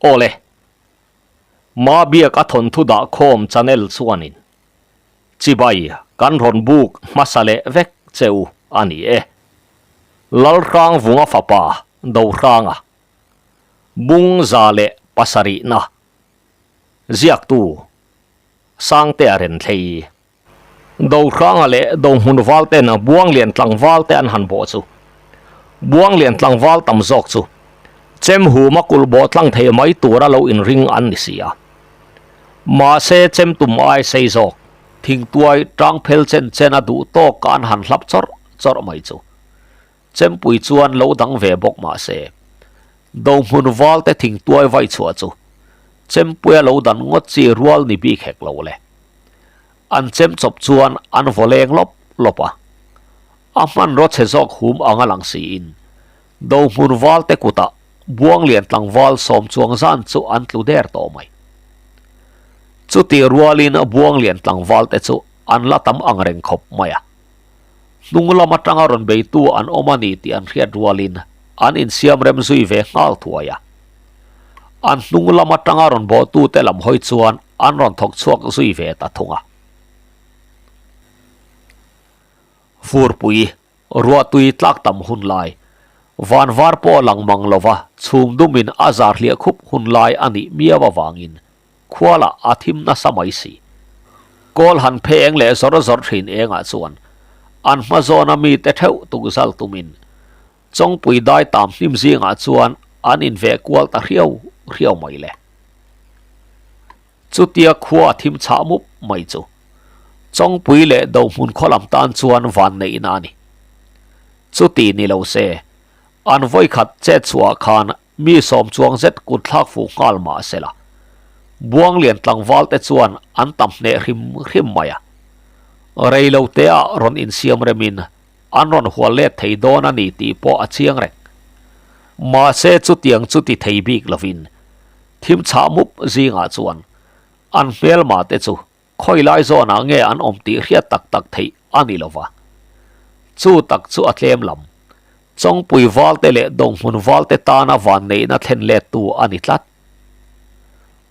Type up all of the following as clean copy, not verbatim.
Awle. Mabiak a thawnthu dah khawm channel chuanin chibai kan rawn buk hmasa leh vek che u a ni e. Lalhrangvunga fapa Dohranga Bung 107na Ziaktu Sangtea Renthlei Dohranga leh Dohmun val ten Buanglian tlangval te an han bawh chu Buanglian tlangval tam zawk chu chem huma kulh bawh tlang thei mai tura lo inring an ni si a. Mahse chem tum ai sei zawk thingtuai tang phel chen chen a duh tawk an han hlap chawrh chawrh mai chu. Chempui chuan lo dang ve bawk mah se, Dohmun valte thingtuai vai chhuah chu Chempuia lo dan ngawt chi rual ni bik hek lo le. An chem chawp chuan an vaw leng lawp lawp a, a hmanraw chhe zawk hum anga lang siin Dohmun valte kutah Buanglian tlangval sawm chuang zan chu an tlu der tawh mai. Chutih rualin Buanglian tlangvalte chu an la tam ang reng khawp mai a. Hnung lam atanga rawn beitu an awm a ni tih an hriat rualin an insiam rem zui ve nghal thuai a. An hnung lam atanga rawn bawhtute lam hawi chuan an rawn thawk chhuak zui ve ta thung a. Furpui, ruahtui tlak tam hun lai, van var pawh lang mang lova chhum dumin a zar hliah khup hun lai a nih miau avangin Khualah a thim nasa mai si. Kawl han phe eng leh zawr zawr thin engah chuan an hma zawna mite theuh tukzal tumin Chawngpui dai tam hnim zingah chuan an inveh kual ta hriau hriau mai le. Chutia khua a thim chhah mup mai chu Chawngpui leh Dohmun khaw lam tan chuan van neihna a ni. Chuti ni lo se, an vawikhat chet chhuah khan Mi sawm chuang zet kut thlak fuh nghal mah se la, Buanglian tlangval te chuan an tam hneh hrim hrim mai a. Rei lo te ah rawn insiam remin an rawn hual let thei dawn a ni tih pawh a chiang reng. Mahse chutiang chu ti thei bik lovin thim chhah mup zingah chuan an hmelma te chu Khawi lai zawnah nge an awm tih hriat tak tak theih a ni lo va. Chu tak chu a tlem lam. Chawngpui valte leh Dohmun valte tana vanneihna thlen lettu a ni tlat.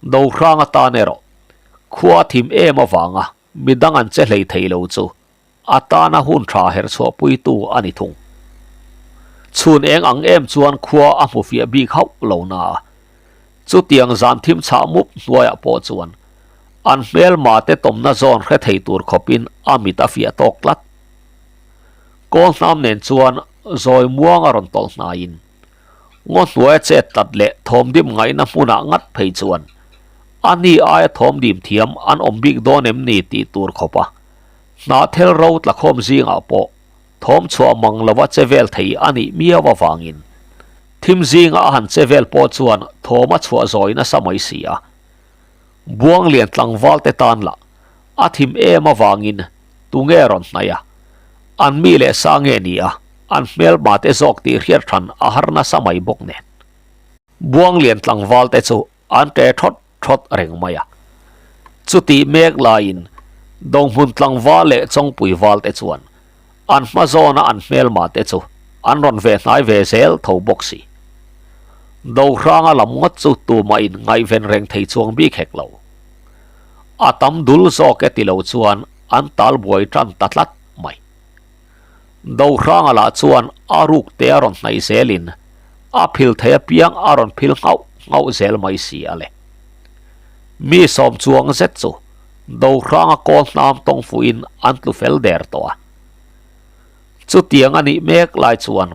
Dohrang atan erawh khua thim em avanga midang an che hlei thei lo chu a tana hun tha herh chhuahpuitu a ni thung. Chhun eng ang em chuan khua a hmu fiah bik hauh lo na a, chutiang zan thim chhah mup hnuaiah pawh chuan an hmelma te tawmna zawn hre thei tur khawpin a mit a fiah tawk tlat. Kawl hnam nen chuan zawi muang a rawn tawlh hnaiin ngaw hnuaia chet tlat leh thawmdim ngaihna hmunah ngat phei chuan a ni aia thawmdim thiam an awm bik dawn em ni tih tur khawpa Hnahthel ro tlakhawm zingah pawh thawm chhuah mang lova che vel thei a nih miau avangin thim zinga a han che vel pawh chuan thawm a chhuah zawi nasa mai si a. Buanglian tlangval te tan lah a thim em avangin tunge rawn hnaih a, an mi leh sa nge ni a, an hmelma te zawk tih hriat hran a har nasa mai bawk nen. Buanglian tlangval te chu An ṭe ṭhawt ṭhawt reng mai a. Chutih mek laiin Dohmun tlangval leh Chawngpui val te chuan an hma zawna an hmelma te chu an rawn ve hnai ve zel tho bawk si. Dohranga lam ngawt chu tumah in ngaihven reng thei chuang bik hek lo. A tam dul zawk e ti lo chuan an tal buai ṭan ta tlat mai. Dohranga lah chuan a ruk te a rawn hnaih zelin a phil thei apiang a rawn phil nghauh nghauh zel mai si a le. Mi sawm chuang zet chu Dohranga kawl hnam tawng fuhin an tlu fel der tawh a. Chutiang a nih mek lai chuan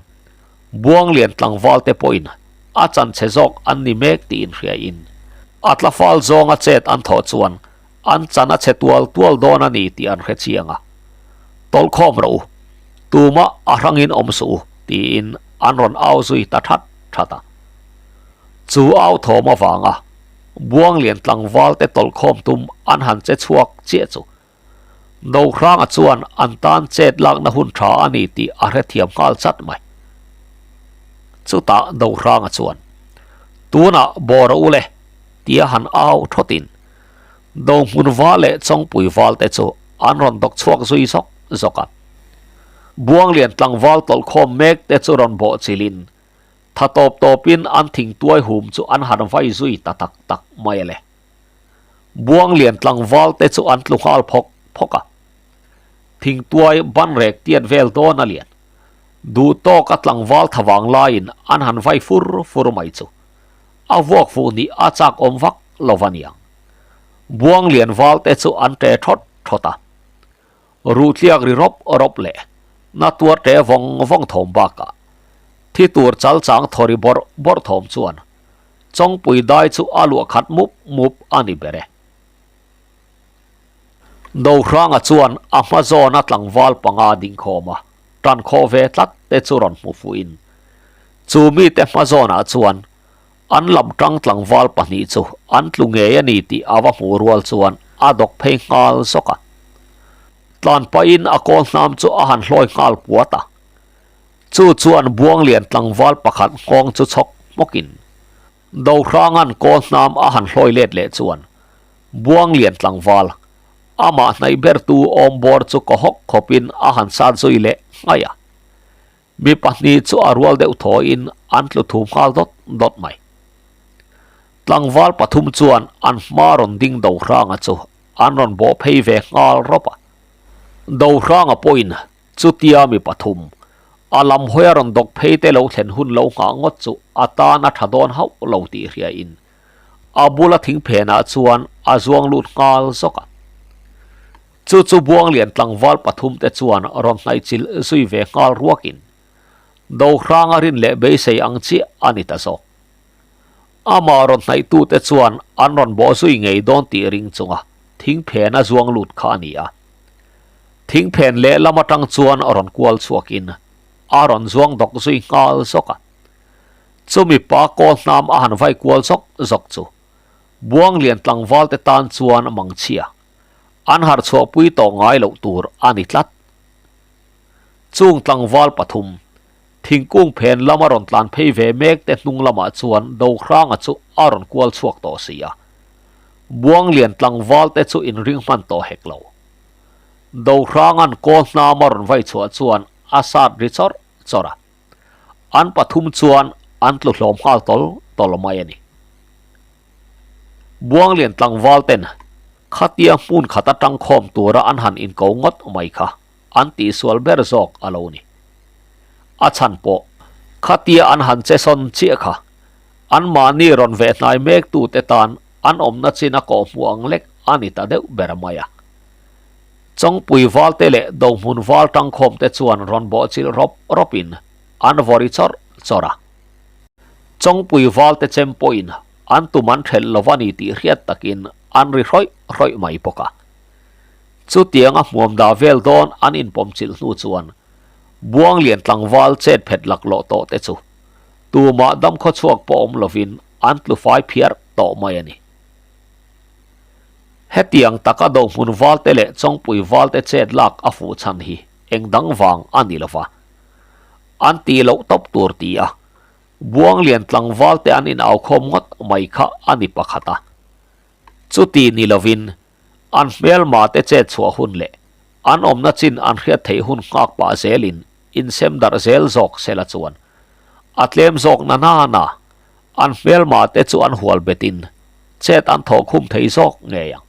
Buanglian tlangval te pawhin a chan chhe zawk an ni mek tih inhriain a tlafal zawnga chet an thawh chuan An chan a chhe tual tual dawn a ni tih an hre chiang a. Tawlhkhawm rawh u, tumah a hrangin awm suh u, tiin an rawn au zui ta that that a. Chu au thawm avanga Buanglian tlangval te tawlhkhawm tum an han che chhuak chiah chu Dohranga chuan an tan chet lakna hun tha a ni tih a hrethiam nghal chat mai. Chutah Dohranga chuan, Tunah bawr rawh u le, tia han au thawtin Dohmun val leh Chawngpui val te chu an rawn dawk chhuak zui zawk zawk a. Buanglian tlangval tawlhkhawm mek te chu rawn bawh chilhin. Tha tawp tawpin an thingtuai hum chu an han vai zui ta tak tak mai a le. Buanglian tlangval te chu an tlu nghal phawk phawk a. Thingtuai banrek tiat vel dawn a lian. Duh tawka tlangval tha vang laiin an han vai fur fur mai chu. A vuak fuh nih a chak awm vak lo va niang. Buanglian val te chu an ṭe ṭhawt ṭhawt a. Ruhtliak ri rawp rawp leh na tuar ṭe vawng vawng thawm bakah thi tur chal chang thaw ri bawrh bawrh thawm chuan Chawngpui dai chu a luah khat mup mup a ni ber e. Dohranga chuan a hma zawna tlangval panga ding khawm a, tan khawh ve tlat te chu rawn hmu fuhin chu mite hma zawnah chuan an lam tang tlangval pahnih chu an tlu ngei a ni tih a va hmuh rual chuan a dawk phei nghal zawk a. Tlan pahin a kawl hnam chu a han hlawi nghal puat a. Chu chuan Buanglian tlangval pakhat nghawng chu chhawk hmawkin Dohranga'n kawl hnam a han hlawi let leh chuan Buanglian tlangval amah hnaih bertu awm bawr chu kaw hawk khawpin a han sat zui leh nghaih a. Mi pahnih chu a rual deuh thawiin an tlu thum nghal dawt dawt mai. Tlangval pathum chuan an hma rawn ding Dohranga chu an rawn bawh phei ve nghal rawp a. Dohranga pawhin chutia mi pathum a lam hawi a rawn dawk phei te lo thlen hun lo nghah ngawt chu a tan a tha dawn hauh lo tih hriain a bula thing phenah chuan a zuang lut nghal zawk a. Chu chu Buanglian tlangval pathum te chuan rawn hnaihchilh zui ve nghal ruakin Dohranga rin leh beisei ang chiah a ni ta zawk. Amah rawn hnaihtute chuan an rawn bawh zui ngei dawn tih ring chunga thingphen a zuang lut kha a ni a. Thingphen lehlam atang chuan rawn kual chhuakin a rawn zuang dawk zui nghal zawk a. Chumi pa kawl hnam a han vai kual zawk zawk chu Buanglian tlangvalte tan chuan mangchhia an harh chhuahpui tawh ngai loh tur a ni tlat. Chung tlangval pathum, thingkung phen lama rawn tlan phei ve mek te hnung lamah chuan Dohranga chu a rawn kual chhuak tawh si a. Buanglian tlangval te chu inring hman tawh hek lo. Dohranga'n kawl hnam a rawn vai chhuah chuan a sat ri chawrh chawrh a. An pathum chuan an tlu hlawm nghal tawl tawl mai a ni. Buanglian tlangval ten khatia hmun khat atang khawm tura an han inko ngawt mai kha an tihsual ber zawk a lo ni. A chhan pawh khatia an han che sawn chiah kha anmahni rawn veh hnai mek tute tan an awmna chin a kawhhmuh ang lek a ni ta deuh ber mai a. Chawngpui valte leh Dohmun val tangkhawm te chuan rawn bawhchilh rawp rawpin an vawri chawrh chawrh a. Chawngpui valte chem pawhin an tum an ṭhelh lo a ni tih hriat takin an ri hrawih hrawih mai bawk a. Chutianga hmuam dah vel dawn an inpawmchilh hnu chuan Buanglian tlangval chet phet laklawh tawh te chu tumah damkhaw chhuak pawh awm lovin an tlu fai phiar tawh mai a ni. Hetiang taka Dohmun valte leh Chawngpui valte chet lak a fuh chhan hi eng dang vang a ni lova. An tih loh tawp tur ti a, Buanglian tlangval te an inaukhawm ngawt mai kha a ni pakhat a. Chuti ni lovin, an hmelma te chet chhuah hun leh an awmna chin an hriat theih hun nghak pah zelin insem darh zel zawk sela chuan a tlem zawk na na na an hmelma te chu an hual betin chet an thawh khum thei zawk ngei ang.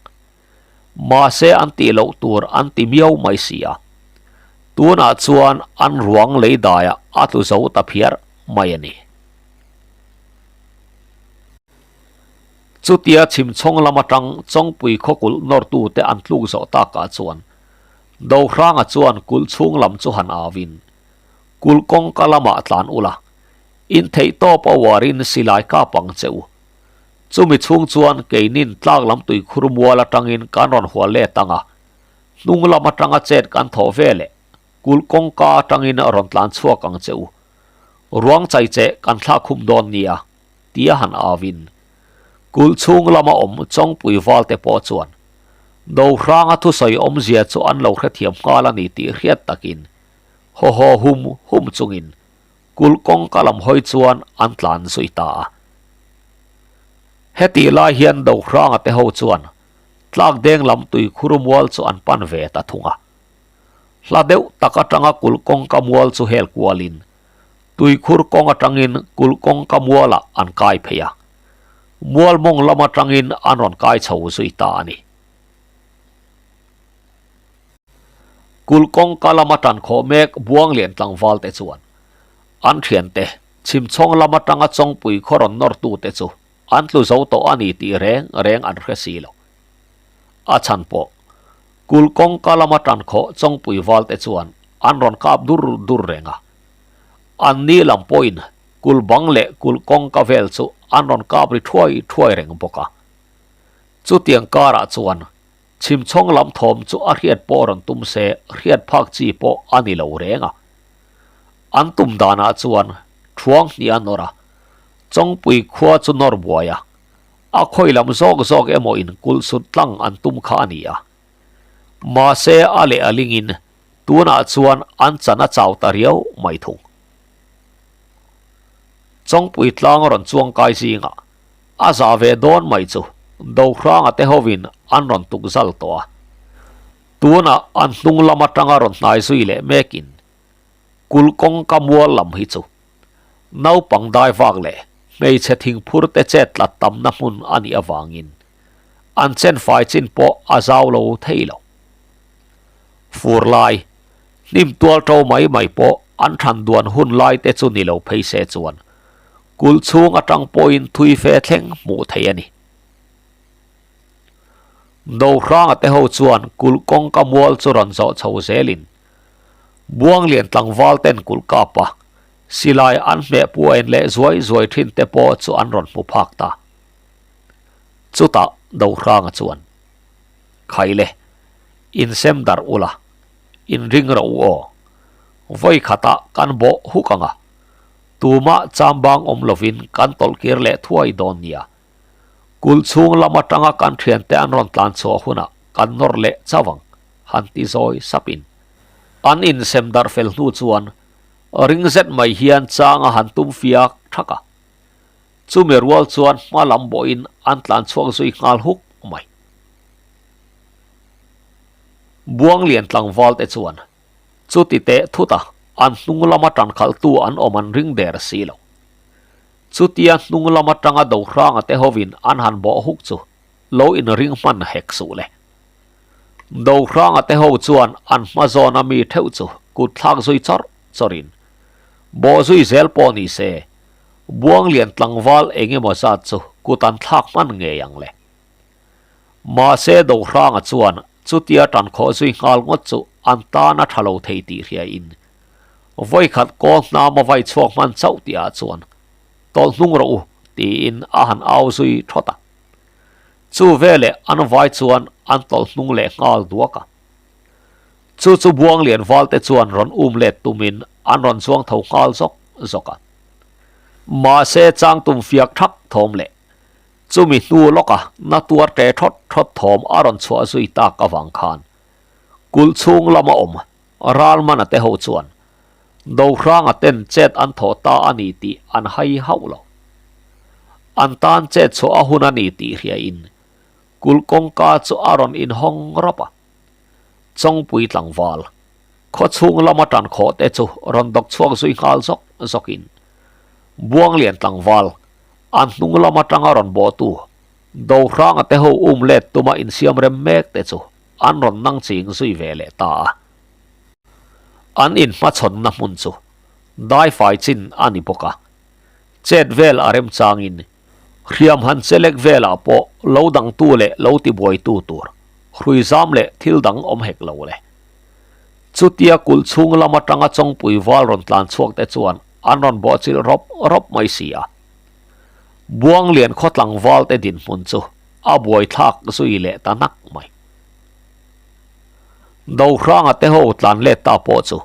Mahse an tih loh tur an ti miau mai si a. Tunah chuan an ruang lei daiah a tlu zo ta phiar mai a ni. Chutia chhimchhawng lam atang Chawngpui khawkulh nawrtute an tluk zawh takah chuan Dohranga chuan kulh chhung lam chu han auin, Kulh kawngka lamah tlan ula, in theih tawp a uarin silai kap ang che u. Chumi chhung chuan keinin tlak lam tuikhur mual atangin kan rawn hual let ang a, hnung lam atanga chet kan thawh ve leh kulh kawngka atangin rawn tlan chhuak ang che u. Ruang chai che kan thlak khum dawn nia, tia han auin kulh chhung lama awm Chawngpui valte pawh chuan Dohranga thusawi awmzia chu an lo hrethiam nghal a ni tih hriat takin haw haw hum hum chungin Kulh kawngka lam hawi chuan an tlan zui ta a. Hetih lai hian Dohranga te ho chuan tlak deng lam tuikhur mual chu an pan ve ta thung a. Hla deuh tak atanga kulh kawngka mual chu hel kualin. Tuikhur kawng atangin kulh kawngka mualah an kai phei a, mual mawng lam atangin an rawn kai chho zui ta a ni. Kulh kawngka lama tan khawh mek Buanglian tlangval te chuan an thiante chhimchhawng lam atanga Chawngpui khaw rawn nawrtute chu an tlu zo tawh a ni tih reng reng an hre si lo. A chhan pawh kulh kawngka lama tan khawh Chawngpui valte chuan an rawn kap dur dur reng a. An ni lam pawhin kulh bang leh kulh kawngka vel chu an rawn kap ri thuai thuai reng bawk a. Chutiang karah chuan Chhimchhawng lam thawm chu a hriat pawh rawn tum se hriat phak chi pawh a ni lo reng a. An tum danah chuan thuang hnih a nawr a, Chawngpui khua chu nawr buai a, a khawi lam zawk zawk emaw in kulh sut tlang an tum kha a ni a. Mahse a leh a lingin tunah chuan an chan a chau ta riau mai thung. Chawngpui tlang rawn chuang kai zingah A zah ve dawn mai chu Dohranga te hovin an rawn tuk zal tawh a. Tunah an hnung lam atanga rawn hnai zui leh mekin kulh kawngka mual lam hi chu naupang dai vak leh hmeichhe thingphur te chet tlat tamna hmun a nih avangin an chen fai chin pawh a zau lo thei lo. Fur lai, hnim tual to mai mai pawh an than duan hun lai te chu ni lo phei se chuan Kulh chhung atang pawhin thui fe thleng hmuh theih a ni. Dohranga te ho chuan kulh kawngka mual chu rawn zawh chho zelin Buanglian tlangval ten kulh kap a, silai an hmeh puain leh zuai zuai thin te pawh chu an rawn hmu phak ta. Chutah Dohranga chuan, Khaile, insem darh ula, inring rawh u aw. Vawi khatah kan bawh huk ang a, Tumah chambang awm lovin kan tawlh kir leh thuai dawn nia. Kulh chhung lam atanga kan thiante an rawn tlan chhuah hunah kan nawr leh chauh ang, han ti zawi sapin. An insem darh fel hnu chuan ring zet mai hian chang a han tum fiak thak a. Chumi rual chuan hma lam bawhin an tlan chhuak zui nghal huk mai. Buanglian tlangval te chuan Chuti teh thut a, an hnung lama tan khalhtu an awm an ring der si lo. Chutia hnung lam atanga Dohranga te hovin an han bawh huk chu lo inring hman hek suh le. Dohranga te ho chuan an hma zawna mi theuh chu kut thlak zui chawrh chawrhin bawh zui zel pawh ni se, Buanglian tlangval eng emaw zat chu kut an thlak hman ngei ang le. Mahse Dohranga chuan chutia tan khawh zui nghal ngawt chu an tan a tha lo thei tih hria in vawikhat kawl hnam a vai chhuak hman chauh tih ah chuan tawlh hnung rawh u tiin a han au zui thawt a. Chu veleh an vai chuan an tawlh hnung leh nghal duak a. Chu chu Buanglian valte chuan rawn um let tumin an rawn chuang tho nghal zawk zawk a. Mahse changtum fiak thak thawm leh Chumi hnu lawka na tuar ṭe ṭhawt ṭhawt thawm a rawn chhuah zui tak avang khan kulh chhung lama awm Ralmana te ho chuan Dohranga ten chet an thawh ta a ni tih an hai hauh lo. An tan chet chhuah a hun a ni tih hriain kulh kawngka chu a rawn inhawng rawp a. Chawngpui tlangval, khaw chhung lama ṭan khawh te chu rawn dawk chhuak zui nghal zawk zawkin Buanglian tlangval, An hnung lam atanga rawn bawhtu Dohranga te ho um let tuma insiam rem mek te chu an rawn nang ching zui ve leh ta a. An inhmachhawnna hmun chu daifai chin a ni bawk a, chet vel a remchangin hriam han chelek velah pawh lo dangtu leh lo tibuaitu tur hrui zam leh thil dang awm hek lo le. Chutia kulh chhung lam atanga Chawngpui val rawn tlan chhuak te chuan an rawn bawhchilh rawp rawp mai si a. Buanglian khaw tlangval te dinhmun chu a buaithlak zui leh ta nak mai. Dohranga te ho tlan let ta pawh chu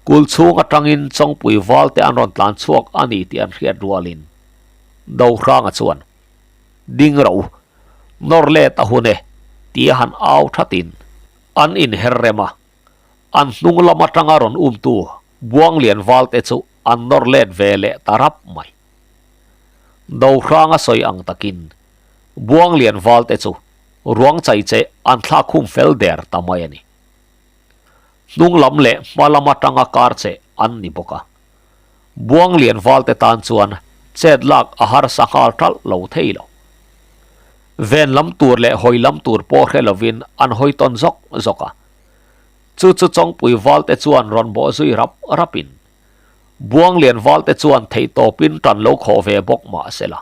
kul chhung atangin Chawngpui val te an rawn tlan chhuak a ni tih an hriat rualin Dohranga chuan ding rawh u, nawr let a hun e tia han au thatin an inher rem a. An hnung lam atanga rawn umtu Buanglian valte chu an nawr let ve leh ta rap mai. Dohranga sawi ang takin Buanglian valte chu ruang chai che an thlak khum fel der ta mai a ni. Hnung lam leh hma lam atanga kar che an ni bawk a. Buanglian valte tan chuan chet lak a harsa nghal ṭalh lo thei lo. Ven lam tur leh hawi lam tur pawh hre lovin an hawi tawn zawk zawk a. Chu chu Chawngpui valte chuan rawn bawh zui rap rapin Buanglian valte chuan theihtawpin ṭan lo khawh ve bawk mah se la.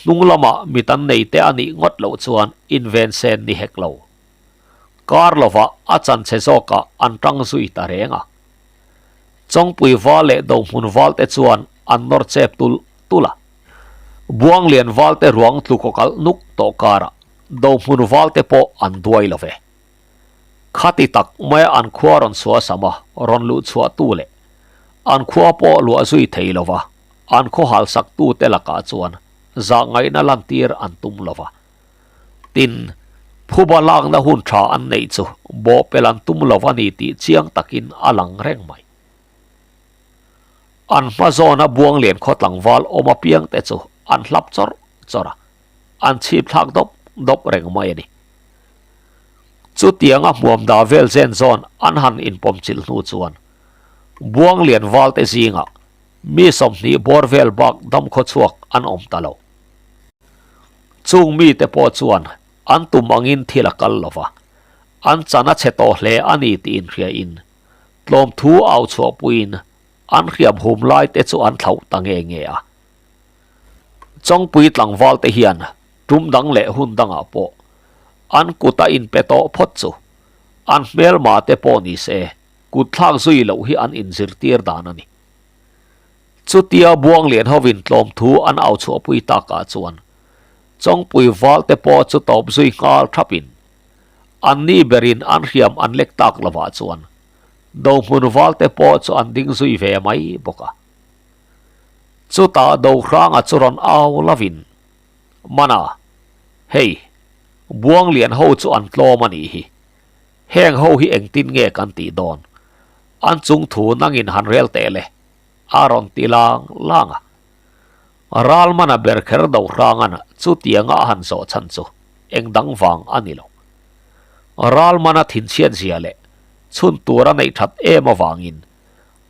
Hnung lamah mi tan nei te a nih ngawt loh chuan inven sen ni hek lo. Kar lovah a chanchhe zawkah an ṭang zui ta reng a. Chawngpui val leh Dohmun valte chuan an nawr chep tulh tulh a. Buanglian valte ruang tlu kawkalh nuk tawh karah Dohmun valte pawh an duai lo ve. Khati tak maia an khua rawn suasam a, rawn luh chhuah tu leh an khua pawh luah zui thei lova an khaw halsak tute lakah chuan zahngaihna lantir an tum lova. Tin, phuba lakna hun tha an neih chu bawhpelh an tum lo a ni tih chiang takin a lang reng mai. An hma zawna Buanglian khaw tlangval awm apiangte chu an hlap chawrh chawrh a, an chhip thlak dawp dawp reng mai a ni. Chutianga hmuam dah vel zen zawn an han inpawmchilh hnu chuan Buanglian valte zingah mi 20 bawr vel bak damkhaw chhuak an awm ta lo. Chung mite pawh chuan an tum angin thil a kal lo va, an chan a chhe tawh hle a ni tih inhriain tlawmthu au chhuahpuiin an hriam hum lai te chu an thlauh ta nge nge a. Chawngpui tlangval te hian tum dang leh hun dangah pawh an kut a inpe tawh phawt chu an hmelma te pawh ni se kut thlak zui loh hi an inzirtir dan a ni. Chutia Buanglian hovin tlawmthu an au chhuahpui takah chuan Chawngpui valte pawh chu tawp zui nghal thapin anni berin an hriam an lek tak lovah chuan Dohmun valte pawh chu an ding zui ve mai bawk a. Chutah Dohranga chu rawn au lovin, Mana, hei, Buanglian ho chu an tlawm a nih hi. Heng ho hi engtin nge kan tih dawn? An chung thu nangin han rel teh le, a rawn ti lang lang a. Ralmana ber kher do hrangan chutianga a han zawh chhan chu eng dang vang a ni lo. Ralmana thinchhiat zia leh chhun tur a neih that em avangin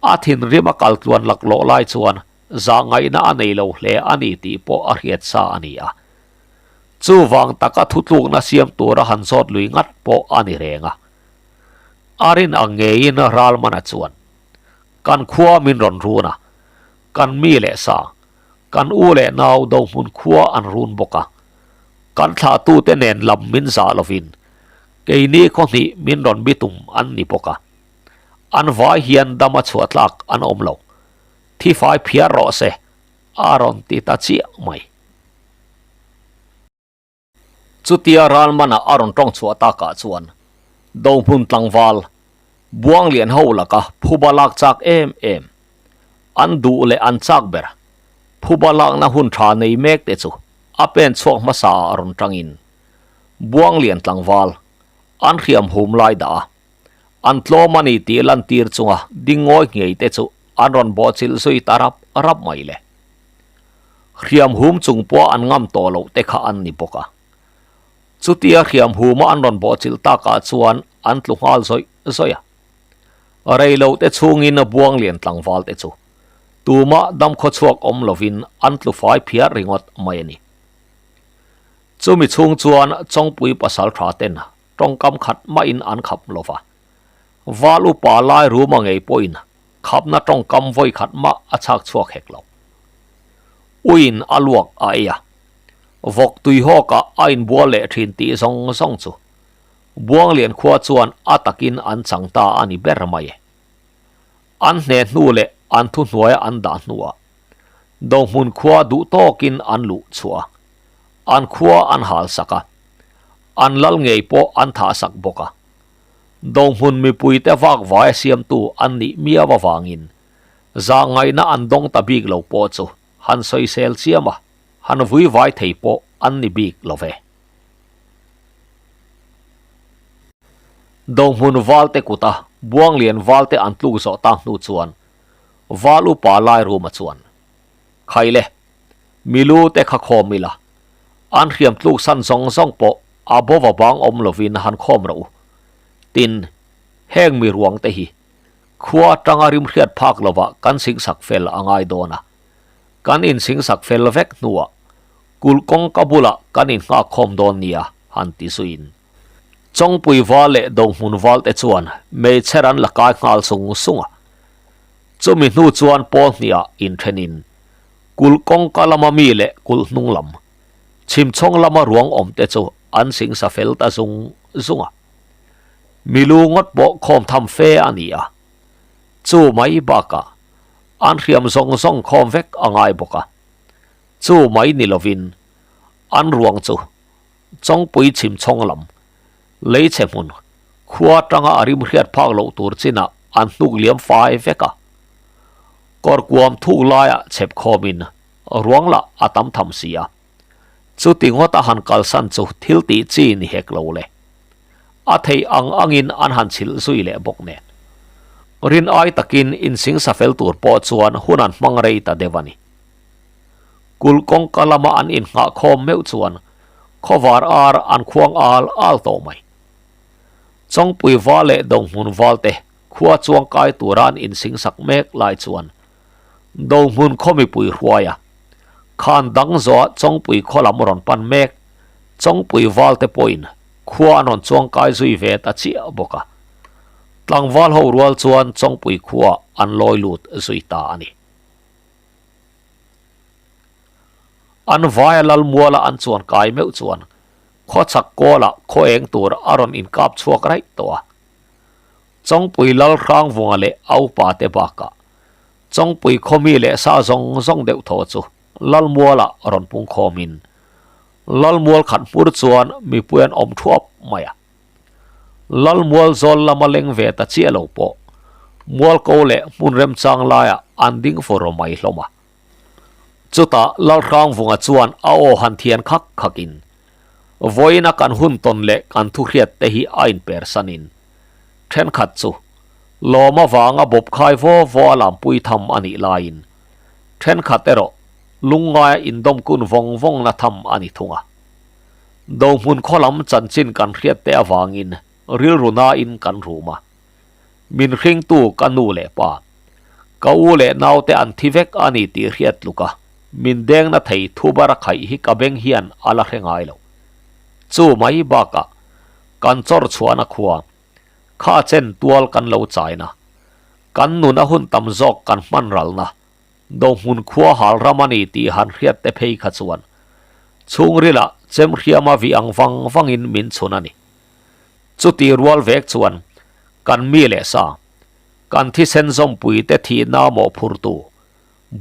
a thinrim a kal tluan laklawh lai chuan zahngaihna a nei lo hle a ni tih pawh a hriat sa a ni a. Chuvang taka thutlukna siam tura han zawt lui ngat pawh a ni reng a. A rin ang ngeiin Ralmana chuan, Kan khua min rawn run a, kan mi leh sa, kan u leh nau Dohmun khua an run bawk a. Kan thlahtute nen lam min zah lovin keini khaw hnih min rawn bitum an ni bawk a. An vai hian dama chhuah tlak an awm lo. Thifai phiar rawh se, a rawn ti ta chiah mai. Chutia Ralmana a rawn tawng chhuah takah chuan Dohmun tlangval Buanglian ho laka phuba lak chak em em, an duh leh an chak ber phuba lakna hun tha nei mek te chu a pen chhuak hmasa ah rawn tangin Buanglian tlangval an hriam hum lai dah a, an tlawm a ni tih lantir chunga ding ngawi ngei te chu an rawn bawhchilh zui ta rap rap mai le. Hriam hum chung pawh an ngam tawh loh te kha an ni bawk a. Chutia hriam huma an rawn bawhchilh takah chuan an tlu nghal zawih zawih a. Rei loh te chhungin Buanglian tlangval te chu tumah damkhaw chhuak awm lovin an tlu fai phiar ringawt mai a ni. Chumi chhung chuan Chawngpui pasal tha ten tawngkam khat mahin an khap lo va. Val upa lai ruma ngei pawhin Khapna tawngkam vawi khat mah a chhak chhuak hek lo. Uiin a luak a ei a, vawk tui hawkah a inbual leh thin tih zawng zawng chu Buanglian khua chuan a takin an chang ta a ni ber mai e. An hne hnu leh an thuhnuaia an dah hnuah Dohmun khua duh tawkin an luh chhuah a, an khua an hal sak a, an lal ngei pawh an thah sak bawk a. Dohmun mipuite vak vaia siamtu an nih miau avangin zahngaihna an dawng ta bik lo pawh chu han sawisel chiam a, han vui vai thei pawh an ni bik lo ve. Dohmun valte kuta Buanglian valte an tluk zawh tak hnu chuan Val upa Lairuma chuan, Khaile, milu te kha khawm ila, an hriam tluk san zawng zawng pawh a bova bang awm lovin han khawm rawh u. Tin, heng mi ruang te hi. Khua atanga rimhriat phak lovah kan singsak fel a ngai dawn a. Kan insingsak fel vek hnuah kulh kawngka bulah kan innghak khawm dawn nia, han ti zuiin. Chawngpui val leh Dohmun val te chuan meichher an la kai nghal sung sung a. Chumi hnu chuan pawl hniah inthenin kulh kawngka lama mi leh kulh hnung lam, chhimchhawng lama ruang awm te chu an singsa fel ta zung zung a. Milu ngawt pawh khawm tham fe a ni a. Chu mai bakah an hriam zawng zawng khawm vek a ngai bawk a. Chu mai ni lovin an ruang chu Chawngpui chhimchhawng lam, leichhe hmun, khua atanga a rim hriat phak loh tur chinah an hnuk liam fai vek a. Kawrkuam thuk laiah chhep khawmin ruang lah a tam tham si a. Chuti ngawt a han kalsan chu thil tih chi ni hek lo le. A theih ang angin an han chhilh zui leh bawk nen. Rin ai takin insingsa fel tur pawh chuan hun an hmang rei ta deuh a ni. Kulh kawngka lama an innghah khawm meuh chuan khawvar ar an khuang al al tawh mai. Chawngpui val leh Dohmun val te khua chuang kai tura an insingsak mek lai chuan Dohmun khaw mipui hruai a, khan dang zawha Chawngpui khaw lam rawn pan mek Chawngpui val te pawhin khua an rawn chuang kai zui ve ta chiah bawk a. Tlangval ho rual chuan Chawngpui khua an lawi lut zui ta a ni. An vaia Lalmuala an chuan kai meuh chuan khawchhak kawlah khaw eng tur a rawn inkap chhuak raih tawh a. Chawngpui Lal Hrangvunga leh a upa te bakah Chawngpui khawmi leh sa zawng zawng deuh thaw chu Lalmuala rawn pung khawmin Lalmual khat hmur chuan mipui an awm thuap mai a. Lalmual zawl lama leng ve ta chiah lo pawh Mualko leh hmun remchang laiah an ding fur mai hlawm a. Chutah Lalhrangvunga chuan a aw han thian khak khakin, Vawiina kan hun tawn leh kan thuhriat te hi a inpersanin thenkhat chu lawm avanga bawp khai vaw vaw a lampui tham a nih laiin thenkhat erawh lungngaia indawmkun vawng vawngna tham a ni thung a. Dohmun khaw lam chanchin kan hriat te avangin rilru nain kan rum a. Min hringtu ka nu leh pa, ka u leh naute an thi vek a ni tih hriat tluk a, min dengna thei thubar a khaih hi ka beng hian a la hre ngai lo. Chu mai bakah kan chawr chhuahna khua, kha chen tual kan lo chaina, kan nun a hun tam zawk kan hman ralna, Dohmun khua hal ram a ni tih han hriat te phei kha chuan chhungrilah chemhriama vih ang vang vangin min chhun a ni. Chuti rual vek chuan kan mi leh sa, kan thisen zawmpui te thihna mawhphurtu,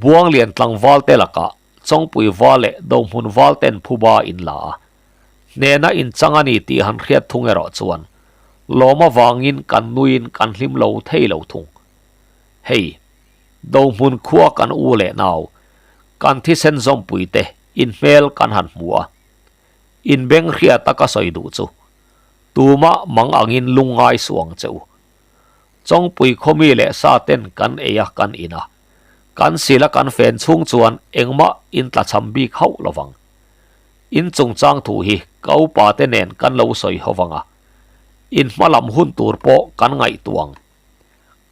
Buanglian tlangval te lakah Chawngpui val leh Dohmun val ten phuba in la a, hnehna inchang a ni tih han hriat thung erawh chuan lawm avangin kan nuiin kan hlim lo thei lo thung. Hei, Dohmun khua kan u leh nau, kan thisen zawmpui te inhmel kan han hmu a, inbeng hriat a ka sawi duh chu tumah mang angin lungngai suh ang che u. Chawngpui khawmi leh sa ten kan ei a kan in a, kan sil a kan fen chhung chuan engmah in tlachham bik hauh lovang. In chungchang thu hi ka upa te nen kan lo sawi ho vang a, in hma lam hun tur pawh kan ngaihtuah ang.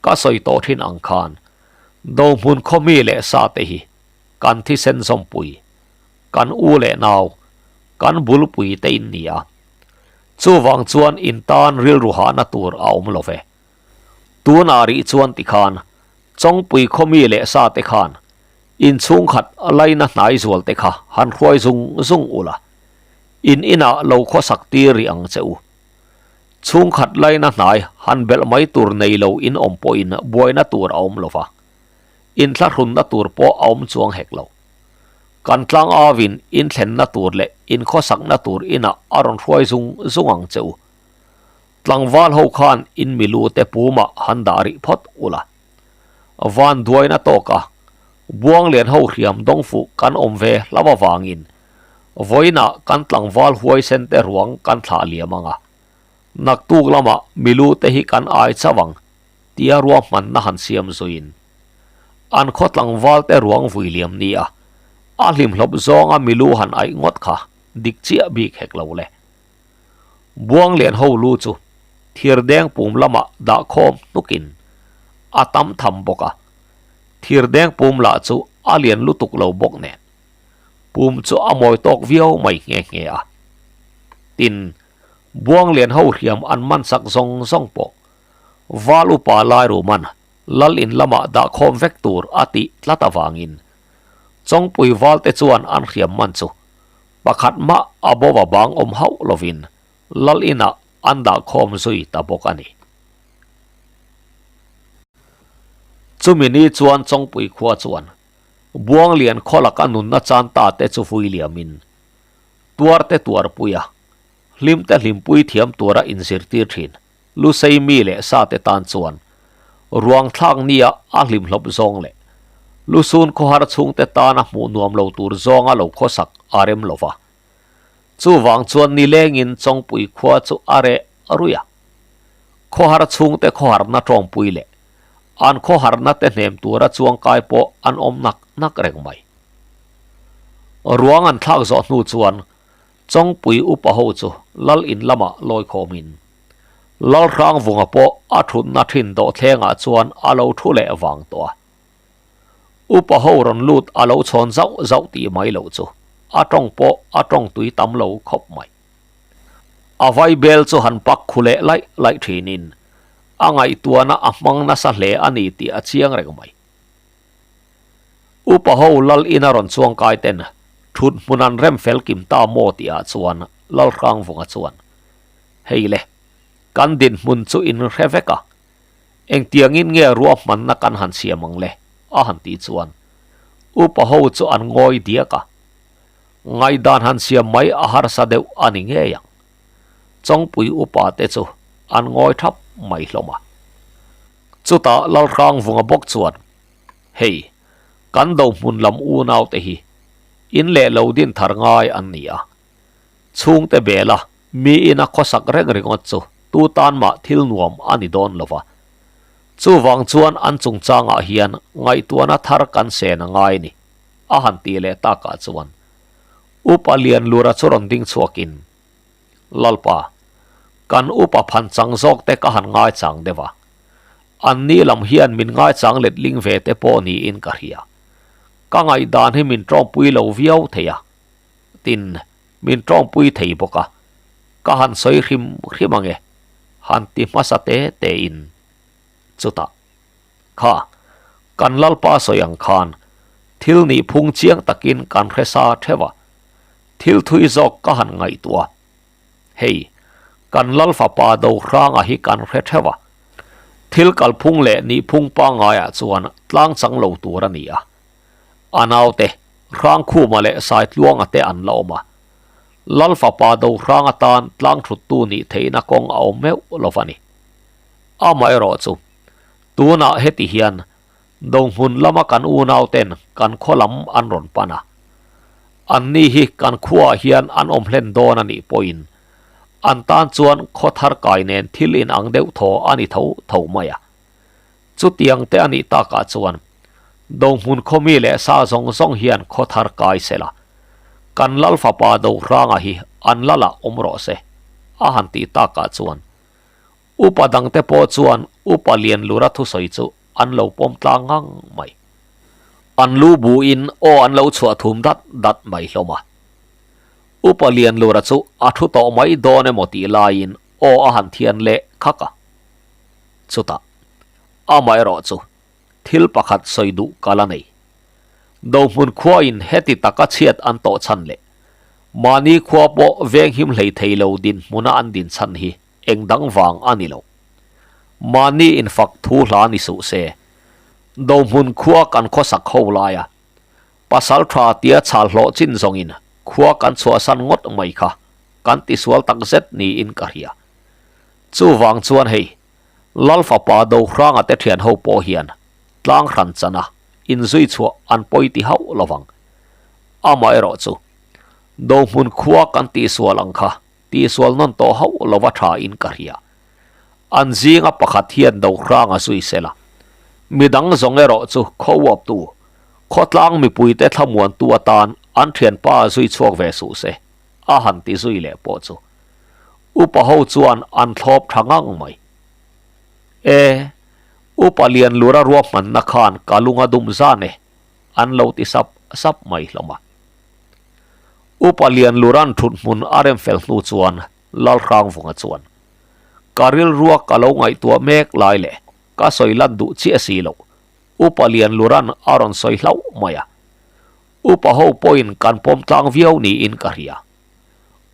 Ka sawi tawh thin ang khan Dohmun khawmi leh sa te hi kan thisen zawmpui, kan u leh nau, kan bulpui te in ni a. Chuvang chuan in tan rilru hahna tur a awm lo ve. Tunah rih chuan tikhan Chawngpui khawmi leh sa te khan in chhungkhat laina hnai zual te kha han hruai zung zung ula, in inah lo khawsak tir rih ang che u. Chhungkhat laina hnai han belh mai tur nei lo in awm pawhin buaina tur a awm lo va, inthlahrunna tur pawh a awm chuang hek lo. Kan tlang avin inthlenna tur leh inkhawsakna tur inah a rawn hruai zung zung ang che u. Tlangval ho khan in milu te pumah han dah rih phawt ula. Van duaina tawka Buanglian ho hriam dawngfuh kan awm ve hlauh avangin vawiinah kan tlangval huaisen te ruang kan thlah liam ang a, naktuk lamah milu te hi kan ai chauh ang tia ruahmanna han siam zuiin an khaw tlangval te ruang vui liam nia a hlimhlawp zawnga milu han aih ngawt kha dik chiah bik hek lo le. Buanglian ho lu chu thirdeng pum lamah dah khawm hnukin. a tam tham bawk a, thirdeng pum lah chu a lian lutuk lo bawk nen pum chu a mawi tawk viau mai nghe nghe a. Tin, Buanglian ho hriam an man sak zawng zawng pawh Val upa Lairuman Lal in lamah dah khawm vek tur a tih tlat avangin Chawngpui valte chuan an hriam man chu pakhat mah a bova bang awm hauh lovin Lal inah an dah khawm zui ta bawk a ni. Chumi ni chuan Chawngpui khua chuan Buanglian khaw laka nunna chan ta te chu vui liamin tuarte tuarpuia hlimte hlimpui thiam tura inzirtir thin Lusei mi leh sate tan chuan ruang thlak nia a hlimhlawp zawng leh lusun khawhar chhungte tana hmuh nuam lo tur zawnga lo khawsak a rem lo va. Chuvang chuan nilengin Chawngpui khua chu a reh ruih a. Khawhar chhungte khawharna tawngpui leh an khawharna te hnem tura chuangkai pawh an awm nak nak reng mai. Ruang an thlak zawh hnu chuan Chawngpui upa ho chu lal in lamah lawi khawmin Lalhrangvunga pawh a thutna thin dawhthlengah chuan a lo thu leh vang tawh a. Upa ho rawn lut a lo chhawn zauh zauh tih mai loh chu a tawng pawh a tawng tui tam lo khawp mai. A vaibel chu han pak khu leh laih laih thinin a ngaihtuahna a hmang nasa hle a ni tih a chiang reng mai. Upa ho lal ina rawn chuang kai ten thut hmun an rem fel kim ta maw tih ah chuan Lalhrangvunga chuan, Hei le, kan dinhmun chu in hre vek a, Engtiangin nge ruahmanna kan han siam ang le? a han tih chuan upa ho chu an ngawi diak a, ngaihdan han siam mai a harsa deuh a ni ngei ang. Chawngpui upa te chu an ngawi thap mai hlawm a. Chutah Lalhrangvunga bawk chuan, Hei, kan do hmun lam unau te hi in leh lo din thar ngai an ni a, chhungte bela Miin a khawsak reng ringawt chu tu tan mah thil nuam a ni dawn lo va. Chuvang chuan an chungchangah hian ngaihtuahna thar kan sen a ngai ni, a han ti leh takah chuan Upa Lianlura chu rawn ding chhuakin, Lalpa, kan upa phan chang zawk te ka han ngaichang deuh a. An ni lam hian min ngaichang letling ve te pawh niin ka hria. Ka ngaihdan hi min tawngpui lo viau thei a. Tin, Min tawngpui thei bawk a, ka han sawi hrim hrim ang e, han ti hmasa te te in. Chutah, Kha, kan Lalpa sawi ang khan thil nih phung chiang takin kan hre sa theuh a, thil thui zawk ka han ngaihtuah a. Hei, kan Lal fapa Dohranga hi kan hre theuh a, thil kalphung leh nihphung pangaiah chuan tlang chang lo tur a ni a. A naute, Hrangkhuma leh Saitluanga te an la awm a. Lal fapa Dohrang atan tlang thuttu nih theihna kawng a awm meuh lo va ni. Amaherawh chu, tunah heti hian Dohmun lama kan unauten kan khaw lam an rawn pan a. Anni hi kan khuaah hian an awm hlen dawn a nih pawhin an tan chuan khaw thar kai nen thil inang deuh thaw a ni tho tho mai a. Chutiang te a nih takah chuan Dohmun khawmi leh sa zawng zawng hian khaw thar kai se la, kan Lal fapa Dohranga hi an Lalah awm rawh se, a han tih takah chuan upa dangte pawh chuan upa Lianlura thusawi chu an lo pawm tlang ngang mai. An lu buin aw an lo chhuah thum dat dat mai hlawm a. Upa Lianlura chu a thu tawh mai dawn emaw tih laiin aw a han thian leh khak a. Chutah, amaherawh chu thil pakhat sawi duh ka la nei. Dohmun khuain heti taka chhiat an tawh chhan leh mahni khua pawh venghim hlei thei lo dinhmuna an din chhan hi eng dang vang a ni lo. Mahni infak thu hla ni suh se. Dohmun khua kan khawsak ho laia pasal tha tia chhal hlawh chin zawngin khua kan chhuahsan ngawt mai kha kan tisual takzet niin ka hria. Chuvang chuan hei, Lal fapa Dohranga te thian ho pawh hian tlang hran chana inzui chhuah an pawi ti hauh lovang. Amaherawh chu, Dohmun khua kan tihsual ang kha tihsual nawn tawh hauh lova tha in ka hria. An zinga pakhat hian Dohranga zui sela, midang zawng erawh chu khaw uaptu, khawtlang mipuite thlamuantu atan an thianpa zui chhuak ve suh se, a han ti zui leh pawh chu. Upa ho chuan an thlawp tha ngang mai. E! Upa Lianlura ruahmanna khan ka lung a dum zan e, an lo ti sap sap mai hlawm a. Upa Lianlura'n thut hmun a rem fel hnu chuan Lalhrangvunga chuan, Ka rilrua ka lo ngaihtuah mek lai leh ka sawi lan duh chiah si loh, Upa Lianlura'n a rawn sawi hlauh mai a. Upa ho pawhin kan pawm tlang viau niin ka hria.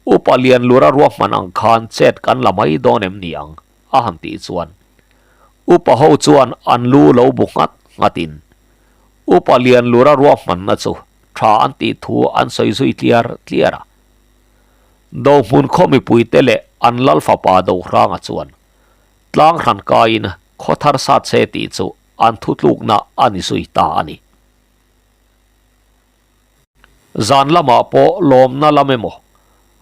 Upa Lianlura ruahman ang khan chet kan la mai dawn em ni ang? a han tih chuan Upa ho chuan an lu lo bu nghat nghatin Upa Lianlura ruahmanna chu tha an tih thu an sawi zui tliar tliar a. Dohmun khaw mipuite leh an lal fapa Dohranga chuan tlang hran kaiin khaw thar sat se tih chu an thutlukna a ni zui ta a ni. Zan lamah pawh lawmna lam emaw,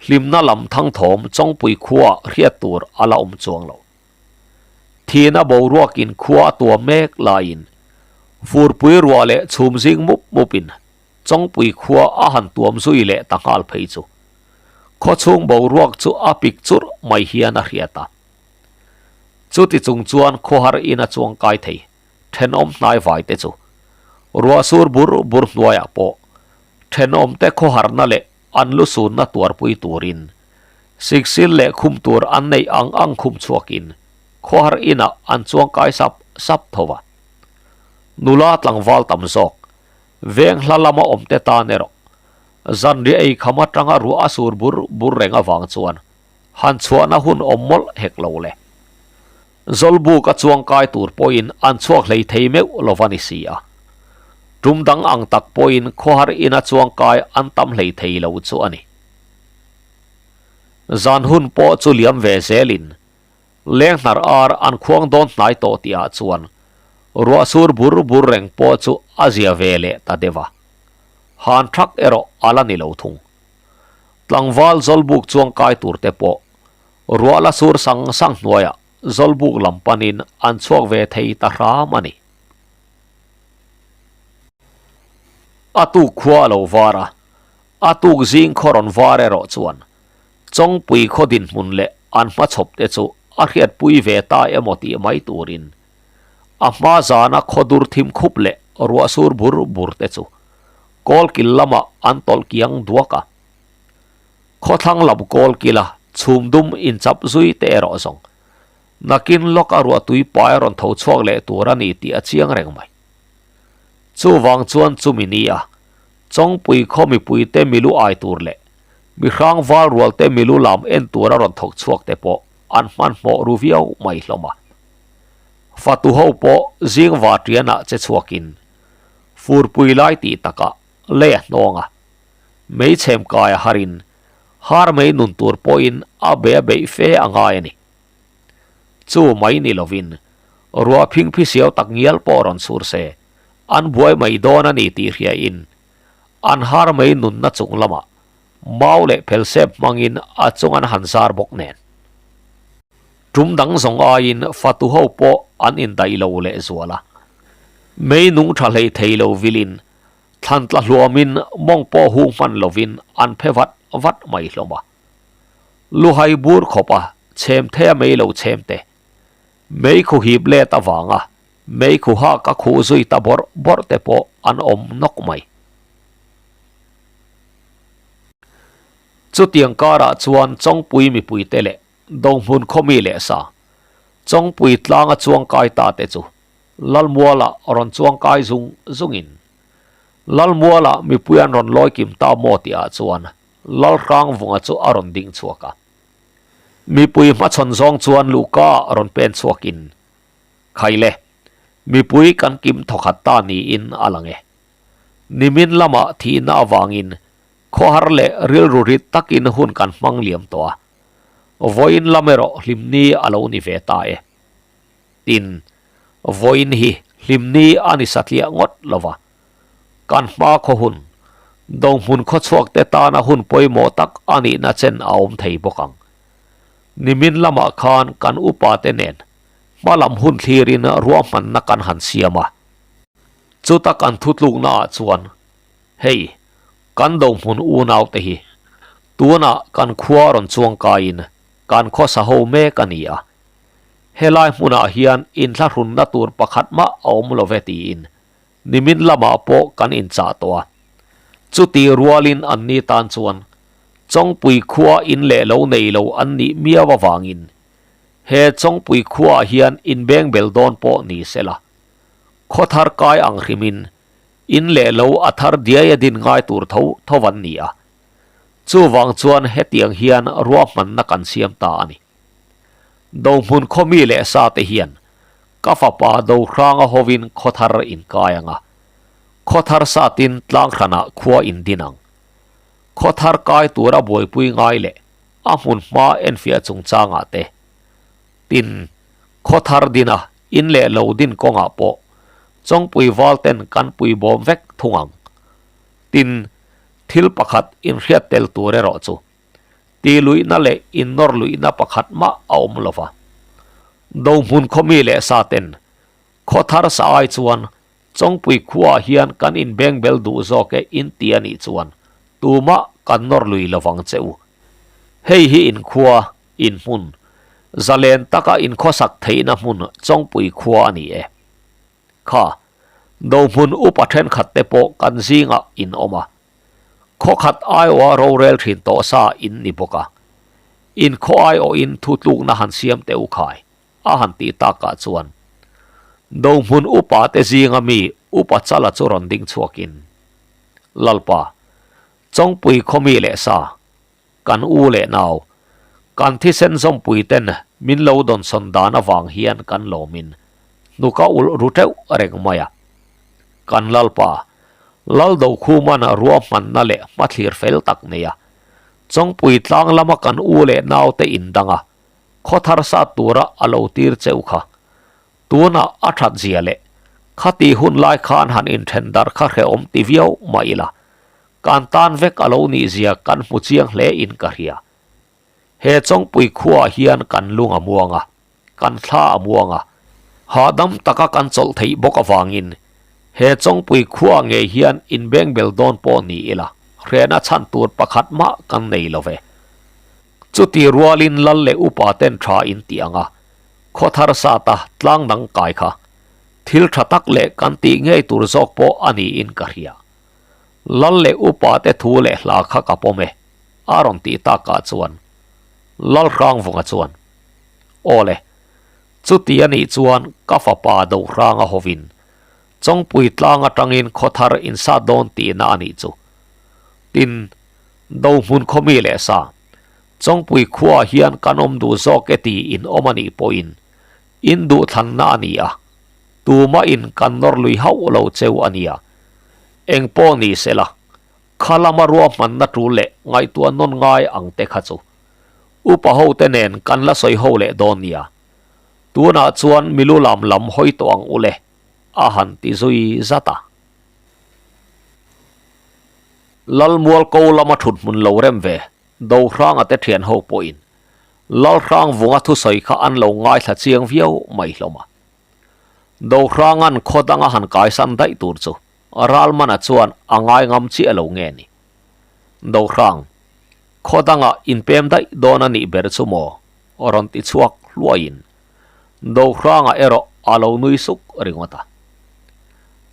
hlimna lam thangthawm Chawngpui khuaah hriat tur a la awm chuang lo. Thihna boruakin khua a tuam mek laiin furpui ruah leh chhum zing mup mupin Chawngpui khua a han tuam zui leh ta nghal phei chu khawchhung boruak chu a pik churh mai hian a hriat a. Chuti chung chuan khawhar in a chuang kai thei. Thenawm hnaivai te chu ruah sur bur bur hnuaiah pawh thenawm te khawharna leh an lu sunna tuarpui turin siksil leh khum tur an neih ang ang khum chhuakin khawhar inah an chuang kai sap sap tho va. Nula tlangval tam zawk veng hla lama awm te tan erawh zanriah ei kham atanga ruah a sur bur bur reng avang chuan han chhuahna hun awm mawlh hek lo le. Zawlbuk a chuangkai tur pawhin an chhuak hlei thei meuh lo va ni si a. Tum dang ang tak pawhin khawhar ina chuangkai an tam hlei thei lo chu a ni. Zan hun pawh chu liam ve zelin lenghnar ar an khuang dawn hnai tawh tihah chuan ruah sur bur bur reng pawh chu a zia ve leh ta deuh a. Han thak erawh a la ni lo thung. Tlangval zawlbuk chuangkai tur te pawh Ruah la sur sang sang hnuaiah Zawlbuk lam panin an chhuak ve thei ta hram a ni. A tuk khua a lo var a, a tuk zing khaw rawn var erawh chuan Chawngpui khaw dinhmun leh an hmachhawp te chu a hriatpui ve ta emaw tih mai turin a hma zana khaw dur thim khup leh ruah sur bur bur te chu kawlkil lamah an tawlh kiang duak a. Khawthlang lam kawl kila chhum dum inchap zui te erawh zawng nakin lawk a ruahtui pai a rawn tho chhuak leh tur a ni tih a chiang reng mai. Chuvang chuan chumi ni a Chawngpui khaw mipuite milu ai tur leh mihrang val rualte milu lam en tur a rawn thawk chhuak te pawh an hmanhmawh ru viau mai hlawm a. Fatu ho pawh zing vaṭianah che chhuakin furpui lai tih takah lei a hnawng a. Meichhem kai a harin har mei nun tur pawhin a be a beih fe a ngai a ni. Chu mai ni lovin ruah phingphi siau tak ngial pawh rawn chhur se, an buai mai dawn a ni tih hriain an har mei nunna chung lamah mau leh phelsep hmangin a chung an han zar bawk nen. Tum dang zawng aiin fatu ho pawh an indaih lo lehzual a, mei nung tha hlei thei lo vilin Thlan tla hluamin mawng pawh hung hman lovin an phe vat vat mai hlawm a. Luhai bur khawpa chhem theia mei lo chhem te, mei khu hip let avanga mei khu hak a khuh zui ta bawrh bawrh te pawh an awm nawk mai. Chutiang karah chuan Chawngpui mipuite leh Dohmun khawmi leh sa, Chawngpui tlanga chuangkai ta te chu Lalmuala rawn chuang kai zung zungin Lalmuala mipui an rawn lawi kim ta maw tihah chuan Lalhrangvunga chu a rawn ding chhuak a. Mipui hmachhawn zawng chuan luhka ah rawn pen chhuakin, Khaile, mipui kan kim thawkhat ta niin a lang e. Nimin lamah thihna avangin khawhar leh rilru rit takin hun kan hmang liam tawh a. Vawiin lam erawh hlimni a lo ni ve ta e. Tin, vawiin hi hlimni a ni satliah ngawt lo va, kan hma khaw hun, dohmun khawchhuakte tana hun pawimawh tak a nihna chen a awm thei bawk ang. Nimin lamah khan kan upate nen hma lam hun thlirin ruahmanna kan han siam a. Chuta kan thutluknaah chuan, hei, kan dohmun unaute hi tunah kan khua rawn chuangkaiin kan khawsa ho mek a ni a. Helai hmunah hian inthlahrunna tur pakhat mah a awm lo ve tiin nimin lamah pawh kan inchah tawh a. Chuti rualin anni tan chuan Chawngpui khua in leh lo nei lo an nih miau avangin he Chawngpui khuaah hian inbengbel dawn pawh ni se la, khaw thar kai ang hrimin in leh lo a thar diai a din ngai tur tho tho an ni a. Chuvang chuan hetiang hian ruahmanna kan siam ta a ni. Dohmun khaw mi leh sa te hian ka fapa Dohranga hovin khaw thar in kai ang a, khaw thar satin tlang hranah khua in din ang. Khaw thar kai tura buaipui ngai leh a hmun hma enfiah chungchangah te, tin, khaw thar dina in leh lo din kawngah pawh Chawngpui val ten kan pui bawm vek thung ang. Tin, thil pakhat inhriat tel tur erawh chu Ti luihna leh innawr luihna pakhat mah a awm lo va. Dohmun khaw mi leh sa ten khaw thar sa ai chuan Chawngpui khuaah hian kan inbengbel duh zawk e in ti a nih chuan tumah kan nawr lui lo vang che u. Hei hi inkhua, inhmun, zalen taka inkhawsak theihna hmun Chawngpui khua a ni e. Kha, Dohmun upa thenkhat te pawh kan zingah in awm a. Khawkhat aiawha rorel thin tawh sa in ni bawk a, in khaw aiawhin thutlukna han siam teh u khai, a han tih takah chuan Dohmun upa te zinga mi Upa Chala chu rawn ding chhuakin, Lalpa, Chawngpui khaw mi leh sa, Kan u leh nau, kan thisen zawmpui ten min lo dawnsawn dan avang hian kan lawmin hnuk a ulh ru teuh reng mai a. Kan Lalpa, Laldokhuman ruahmanna leh hmathlir fel tak nei a, Chawngpui tlang lama kan u leh naute indang a, khaw thar sat tura a lo tir cheu kha. Tunah a that zia leh khati hun lai khan han inthen darh kha hrehawm ti viau mah ila, Kan tan vek a lo nih zia kan hmu chiang hle in ka hria. He Chawngpui khuaah hian kan lung a muang a, kan thla a muang a, hahdam taka kan chawlh theih bawk avangin he Chawngpui khuaah ngei hian inbengbel dawn pawh ni ila hrehna chhan tur pakhat mah kan nei lo ve. Chuti rualin lal leh upa ten tha in tih ang a, khaw thar sata tlang dang kai kha thil tha tak leh kan tih ngei tur zawk pawh a niin ka hria. Lal leh upa te thu leh hla kha ka pawm e, a rawn tih takah chuan Lalhrangvunga chuan, Aw le, chuti a nih chuan ka fapa Dohranga hovin Chawngpui tlang atangin khaw thar in sat dawn tihna a nih chu. Tin, Dohmun khaw mi leh sa, Chawngpui khuaah hian kan awm duh zawk e ti in awm a nih pawhin in duhthlanna a ni a, Tumah in kan nawr lui hauh lo cheu a nia. Eng pawh ni se la, kha lama ruahmanna tul leh ngaihtuah nawn ngai ang te kha chu upa ho te nen kan la sawi ho leh dawn nia. Tunah chuan milu lam lam hawi tawh ang u le, a han ti zui zat a. Lalmual ko lama thut hmun lo rem ve Dohranga te thian ho pawhin Lalhrangvunga thusawi kha an lo ngaithla chiang viau mai hlawm a. Dohranga'n khaw danga han kaisan daih tur chu Ralmana chuan a ngai ngam chiah lo nge ni? Dohrang, khaw danga inpem daih dawn a nih ber chu maw? rawn ti chhuak hluaiin Dohranga erawh a lo nui suk ringawt a.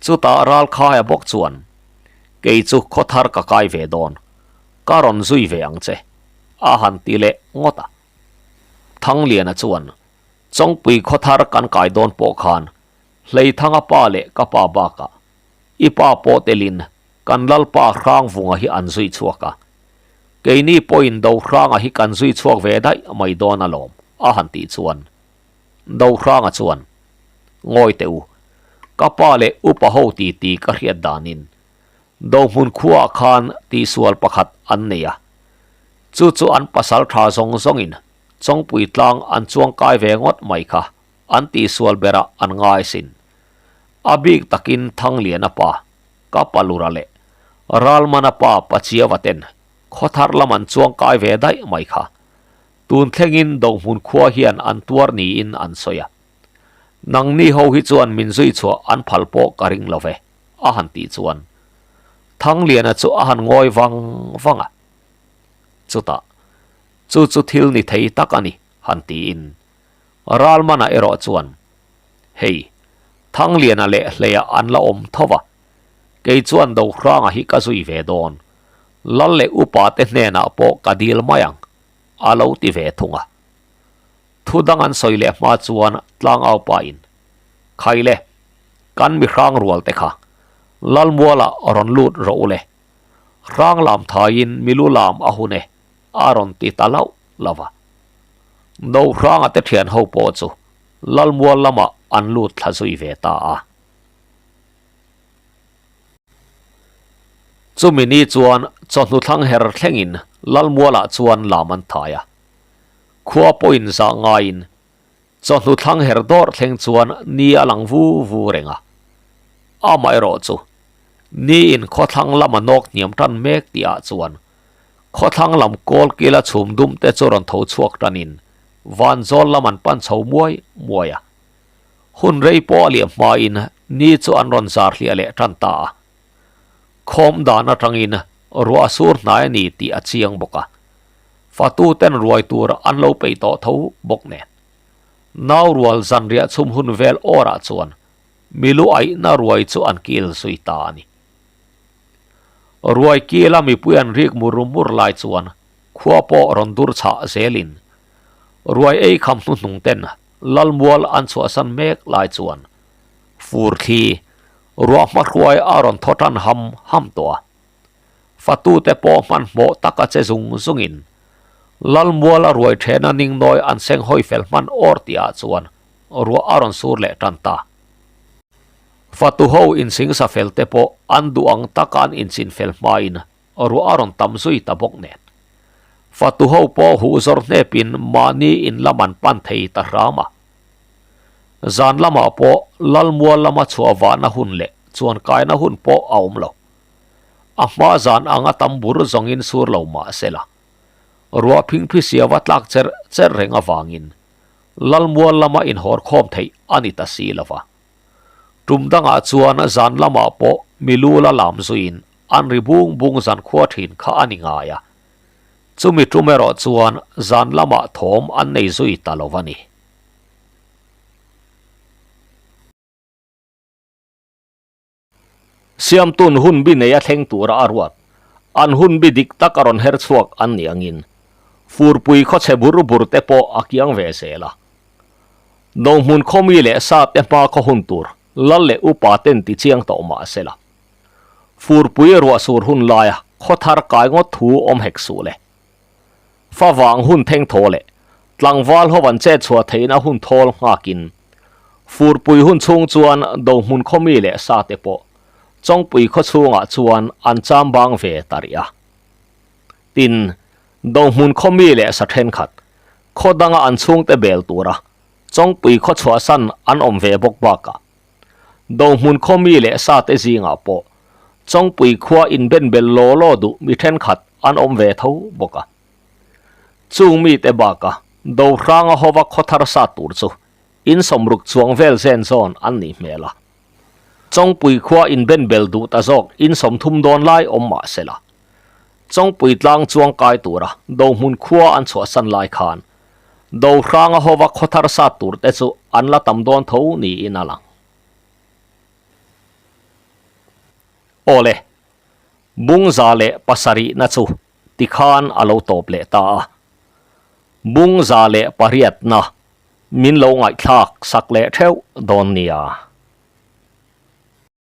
Chutah Ralkhaia bawk chuan, Kei chu khaw thar ka kai ve dawn, ka rawn zui ve ang che, a han ti leh ngawt a. Thangliana chuan, Chawngpui khaw thar kan kai dawn pawh khan Hleithanga pa leh ka pa bakah i pa pawh telin kan Lalpa Hrangvunga hi an zui chhuak a, keini pawhin Dohranga hi kan zui chhuak ve daih mai dawn alawm a han tih chuan Dohranga chuan Ngawi teh u, ka pa leh upa ho titi ka hriat danin Dohmun khuaah khan tihsual pakhat an nei a, chu chu an pasal tha zawng zawngin Chawngpui tlang an chuang kai ve ngawt mai kha an tihsual berah an ngai sin. A bik takin Thangliana pa, ka Palura leh Ralmana pa Pachiava ten khaw thar lam an chuang kai ve daih mai kha. Tun thlengin Dohmun khua hian an tuar niin an sawi a. Nangni ho hi chuan min zui chhuah an phal pawh ka ring lo ve, a han tih chuan Thangliana chu a han ngawi vang vang a. Chutah, Chu chu thil ni thei tak a ni, han tiin. Ralmana erawh chuan, Hei, Thangliana leh Hleia an la awm tho va, kei chuan Dohranga hi ka zui ve dawn, Lal leh upa te hnenah pawh ka dil mai ang, a lo ti ve thung a. Thu dang an sawi leh hma chuan tlangau pain, Khaile, kan mi hrang rual te kha, Lalmualah rawn lut rawh u le. Hrang lam thaiin milu lam a hun e, a rawn ti ta lauh lauh a. Dohranga te thian ho pawh chu Lalmual lamah an lut thla zui ve ta a. Chumi ni chuan chawhnu thlang her thlengin Lalmualah chuan lam an thai a. Khua pawhin zah ngaiin chawhnu thlang her dawr thleng chuan ni a lang vu vu reng a. Amaherawh chu niin khawthlang lama nawk hniam tan mek tihah chuan khawthlang lam kawl kila chhum dum te chu rawn tho chhuak tanin vanzawl lam an pan chho muai muai a. Hun rei pawh a liam hmain ni chu an rawn zar hliah leh tan ta a. Khawm dan atangin ruah sur hnai a ni tih a chiang bawk a. Fatu ten ruai tur an lo peih tawh tho bawk nen. Nau rual zanriah chhum hun vel awrah chuan milu aihna ruai chu an kil zui ta a ni. Ruai kila mipui an rik mur mur lai chuan khua pawh rawn dur chhah zelin ruai ei kham hnuhnung ten Lalmual an chhuahsan mek lai chuan fur thli ruah hmahruai a rawn thaw tan ham ham tawh a. Fatute pawh hmanhmawh taka che zung zungin Lalmuala ruai thena ningnawi an seng hawi fel hman awr tihah chuan ruah a rawn sur leh tan ta. Fatu ho insingsa fel te pawh an duh ang taka an inchin fel hmain ruah a rawn tam zui ta bawk nen. Fatu ho pawh huh zawr hnepin mahni in lam an pan thei ta hram a. Zan lamah pawh Lalmual lama chhuah vahna hun leh chuan kaina hun pawh a awm lo. A hma zan anga tam bur zawngin sur lo mah se la. Ruah phingphi siava tlak cher cher reng avangin Lalmual lama inhawr khawm theih a ni ta si lo va. Tum dangah chuan zan lamah pawh milu la lam zuiin an ri bung bung zan khua thin kha a ni ngai a. Chumi tum erawh chuan zan lamah thawm an nei zui ta lo a ni. Siamtun hun bi nei a thleng tura a ruat. An hun bi dik tak a rawn her chhuak an nih angin furpui khawchhe bur bur te pawh a kiang ve zel a. Dohmun khawmi leh sa te hma khaw hun tur lal leh upa ten ti chiang tawh mah se la. Furpui ruah sur hun laia khaw thar kai ngawt thu awm hek suh le. Favang hun theng thaw leh tlangval ho an chet chhuah theihna hun thawl nghakin furpui hun chhung chuan Dohmun khawmi leh sa te pawh Chawngpui khaw chhungah chuan an cham bang ve ta rih a. Tin, Dohmun khawmi leh sa thenkhat khaw danga an chhungte bel tura Chawngpui khaw chhuahsan an awm ve bawk bakah Dohmun khawmi leh sa te zingah pawh Chawngpui khua inben bel law law duh mi thenkhat an awm ve tho bawk a. Chung mite baka Dohranga hova khaw thar sat tur chu insawmruk chuang vel zen zawn an nih hmel a. Chawngpui khua inben bel duh ta zawk insawmthum dawn lai awm mah se la. Chawngpui tlang chuang kai tura Dohmun khua an chhuahsan lai khan Dohranga hova khaw thar sat tur te chu an la tam dawn tho niin a lang. Awle, Bungza leh pasarihna chu tikhan a lo tawp leh ta a. Bungza leh pariatna min lo ngaihthlak sak leh theuh dawn nia.